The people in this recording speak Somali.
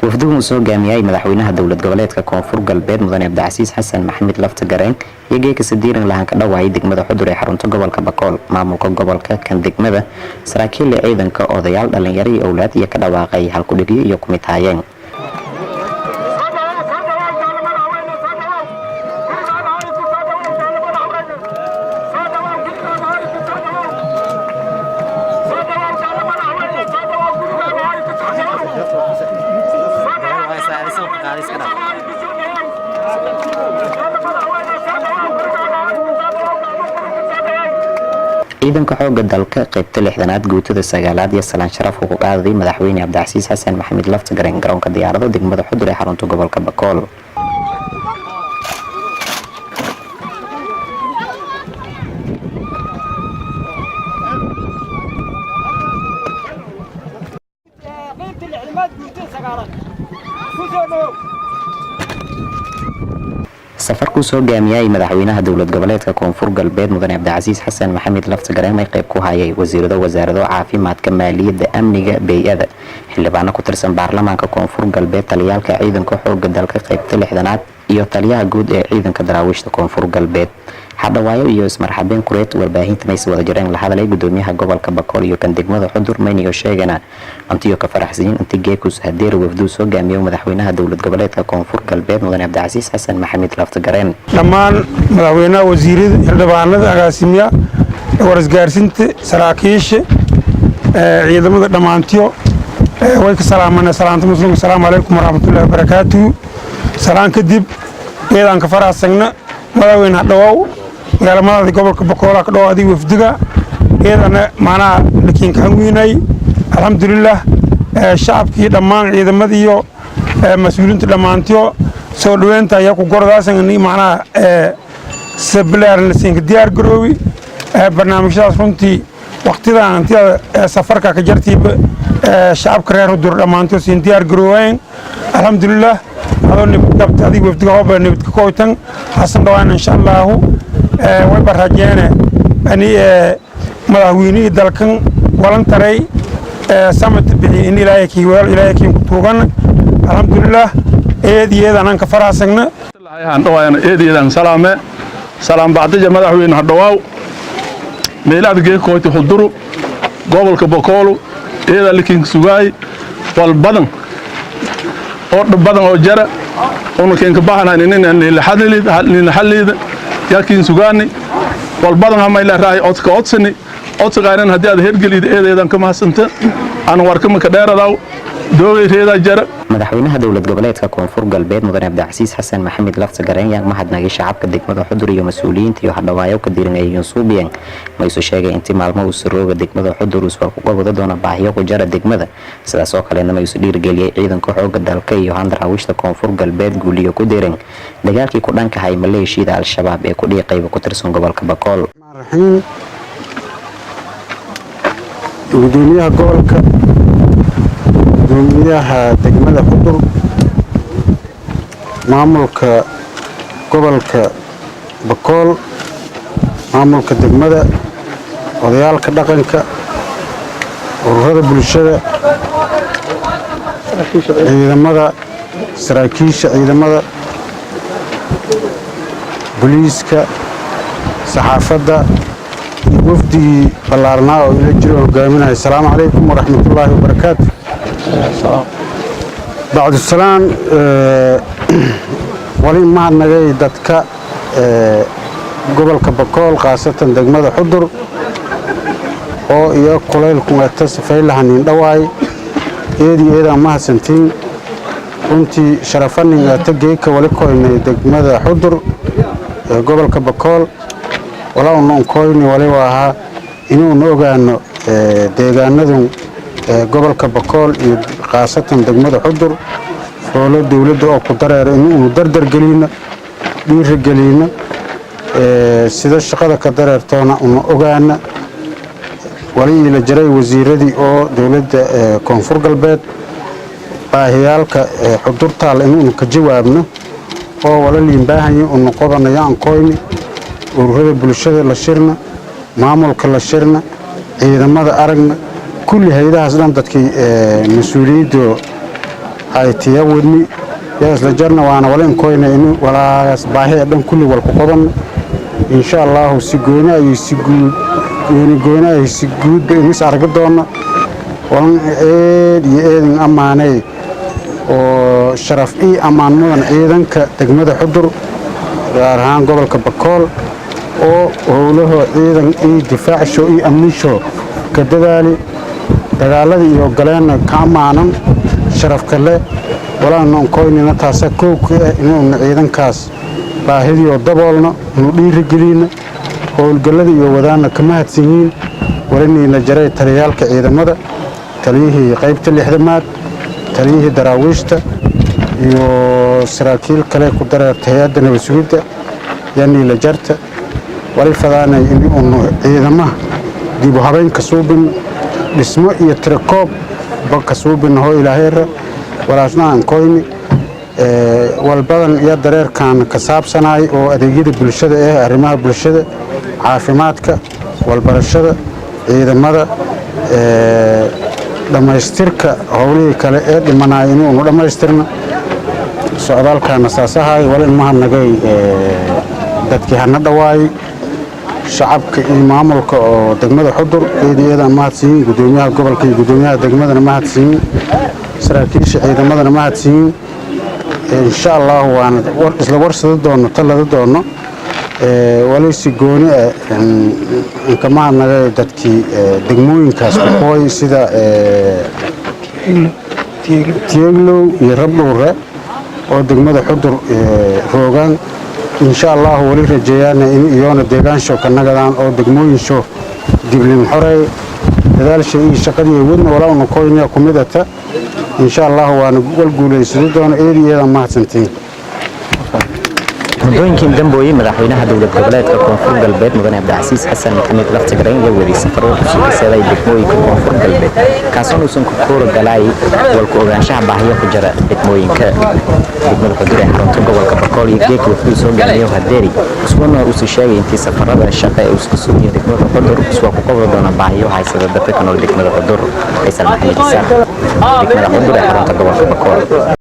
Wafduhu uu soo hogaamiyay madaxweynaha Dowlad Goboleedka Koonfur Galbeed, Mudane Cabdicasiis Xasan Maxamed Laftagareen, iyo geeka sadiiran lahan ka dhawaayay degmada Xudur ee xarunta gobolka Bakool. Maamulka gobolka, kan degmada, saraakiil ciidanka, odayaal, dhalinyaro iyo owlaad iyo ka dhawaaqay halkudhigyo iyo kumid haayeen. Ciidanka xooga dalka qaybta 60aad, guutada 9aad iyo salaan sharaf ku qaaday madaxweyne Cabdicasiis Xasan Maxamed Laftagareen garoonka diyaarado degmada Xudur ee xarunta gobolka Bakool. Qaybta 60aad, guutada 9aad, ku soo dhowow. Safarkuu soo hogaamiyay madaxweynaha Dowlad Goboleedka Koonfur Galbeed, Mudane Cabdicasiis Xasan Maxamed Laftagareen, ay qayb ku hayay wasiirado, wasaarado caafimaadka, maaliyadda, amniga, bey-ada, xildhibaano ku tirsan baarlamaanka Koonfur Galbeed, taliyaalka ciidanka xooga dalka qaybta 60aad iyo taliyaha guud ee ciidanka Daraawiishta Koonfur Galbeed. Xadhawaayo iyo ismarxabeen kureed warbaahinta mayse wada jireen la hadalay gudoomiyaha gobolka Bakool iyo kan degmada Xudur, mayniyo sheegana antiyo ka faraxsanyiin inti geekus hadeer wafduu soo hogaamiyo madaxweynaha Dowlad Goboleedka Koonfur Galbeed, Mudane Cabdicasiis Xasan Maxamed Laftagareen. Dhammaan madaxweynaha, wasiirada, xildhibaanada, agaasimiya warisgaarsiinta, saraakiisha ciidamada, dhammaantiyo way ka salaamana salaanta muslimka: asalaamu calaykum waraxmatullahi wabarakaatuhu. Salaan kadib, eedaan ka faraxsagna. Madaxweyne, hadhawaaw magaala madaxda gobolka Bakoolaa ka dhawo adiga wafdiga. Eedana macnaha lakiin kaan weynay, alxamdulilah. Shacabkii dhammaan, ciidamadiiyo mas-uuliyiinta dhammaantiyo soo dhoweynta ayaa ku gordaasan macnaha sablaarna siinka diyaar garoowi barnaamijyadaas. Runtii waqtidan hantida safarka ka jartiiba shacabka reer Xudur dhammaantood siin diyaar garoowayn, alxamdulilah. Adoo nabadgabta adiga wafdiga hooba nabadka koytan hasan dhawaan, insha Allaahu. Wayba rajeene ani madaxweynihii dalkan walan taray samata bixi in Ilaahay kii weel Ilaahay kiin ku tuugan, alxamdulilah. Eed iyo eed anaan ka faraxsagna. Handhawaayana eedeedan salaame salaam bacdija. Madaxweyne, hadhawaaw meelaad geekooti Xuduru, gobolka Bokoolu. Eeda likin sugaay wal badan oo dhib badan oo jara una keenka baahnayn nila xalliida yaakiin sugaani wal badan hamayla raay codka codsani codsigaanan. Haddii aad hergelida, eedeedan ka mahadsanta. Aan warkama ka dheeradaw doogay reedaa jara. Madaxweynaha Dowlad Goboleedka Koonfur Galbeed, Mudane Cabdicasiis Xasan Maxamed Laftagareen, yaa mahadnagay shacabka degmada Xudur iyo mas-uuliyiinta iyo hadhawaayo ka dirinayeen suubiyan. Maysu sheegay intii maalmo uu sarooga degmada Xudur uu kuga wada doona baahiyo ku jara degmada. Sidaas oo kalena maysu dhiirigeliyay ciidanka xooga dalka iyo handaraawiishta Koonfur Galbeed guuliyo ku dirin dagaalkii ku dhankahay maleeshiyada Al-Shabaab ee ku dhiiqayba ku tirsan gobolka Bakool. Raxiim. Gudoomiyaha gobolka, gudoomiyaha degmada Xudur, maamulka gobolka Bakool, maamulka degmada, odayaalka dhaqanka, ururada bulshada, ciidamada, saraakiisha ciidamada booliiska, saxaafadda iyo wafdigii ballaarnaa oo ila jiro hogaaminaya, asalaamu calaykum waraxmatullaahi wabarakaatu. Bacdusalaan, wali mahadnagay dadka gobolka Bakool, khaasatan degmada Xudur, oo iyo kulaylkun eta safaylahan indhawaay. Eedii eedaan mahadsantiin. Runtii sharafanin ata geeka wali koynay degmada Xudur ee gobolka Bakool. Walaa una unkoyni wali ahaa inuuna ogaano deegaanadun gobolka Bakool iyo khaasatan degmada Xudur foolo dowladda oo ku dareero inuunu dardargelino, dhiirigelino, sida shaqada ka dareertoona una ogaana. Wali iila jaray wasiiradii oo dowladda Koonfur Galbeed, baahiyaalka Xudurtaal inuunu ka jawaabno oo wala liinbaahanya unu qodanayo aan koyni, ururada bulshada la shirna, maamulka la shirna, ciidamada aragna, kulli hay-adahaas dhan dadkii mas-uuliyaddu Haytiya wadni yaa isla jarna, waana wala inkoyna in walaagaas baahi ee dhan kulli walku qoban, insha Allahu. Si gooni ayuu, si guud, gooni gooni ayuu, si guudba inis argi doona. Walan eed iyo eedin ammaanay oo sharaf ii ammaan mudan ciidanka degmada Xudur, gaar ahaan gobolka Bakool, oo howlaho ciidan iyo difaacsho iyo amnisho ka dadaali, dagaaladii iyo galeenna ka ammaanan sharafka leh. Walaana onkoynina taasa koowka ah inuuna ciidankaas baahidiioo daboolno, inu dhiirigelino, howlgallada iyo wadaanna ka mahadsan yihiin. Waliniina jaray taliyaalka ciidamada, taliyihii qaybta lixdamaad, taliyihii daraawiishta iyo saraakiil kale ku dareerta hay-adda nabad sugidda yaniila jarta. Wali fadaanay in unu ciidamaha dib u habayn ka suubin, dhismo iyo tirakoob ba ka suubin hoo ilaahayra. Walaasna aan koyni walbadan iyo dareerkan ka saabsanaay oo adeegyada bulshada ah, arrimaha bulshada, caafimaadka, walbarashada, ciidamada, dhammaystirka howlihii kale ee dhimanaya inuunu dhammaystirno. Socdaalkaana saasahay. Wal in mahadnagay dadkii hana dhawaayay, shacabka iyo maamulka oo degmada Xudur, eed iyo eedaan mahadsiiyin. Gudoomiyaha gobolka iyo gudoomiyaha degmadana mahadsiiyin, saraakiisha ciidamadana mahadsiiyin. Insha Allahu waana isla warsada doono, talada doono. Walisi gooni ah inka mahadnagay dadkii degmooyinkaas kuqooy, sida Tieglow iyo Rabdhuure oo degmada Xudur roogaan. Insha Allahu wali rajeeyaana in iyoona deegaansho ka nagadaan oo degmooyinsho diblin xorey dadaalsha iyo shaqadii wadna walaawna koyniya ku midata. Insha Allahu waana wal guulaysado doono. Eed iyo eedaan mahadsantiin. Muddooyinkii dambooyey, madaxweynaha Dowlad Goboleedka Koonfur Galbeed, mudane Cabdicasiis Xasan Maxamed Laftigareyn, iyo waday safaro kusugisaday degmooyinka Koonfur Galbeed, kaasoon uusan ku koora galaay walku ogaanshaha baahiyo ku jira degmooyinka. Degmada Xudur ee xarunta gobolka Bakool iyo geek wafduu soo gaamiyo hadeeri iswana uusa sheegay intii safarada shaqa ee uuska sugiyay degmada Xudur iswaa ku qabri doona baahiyo haysada dadka ku nool degmada Xudur. Faysal Maxamed Isaaq, degmada Xudur ee xarunta gobolka Bakool.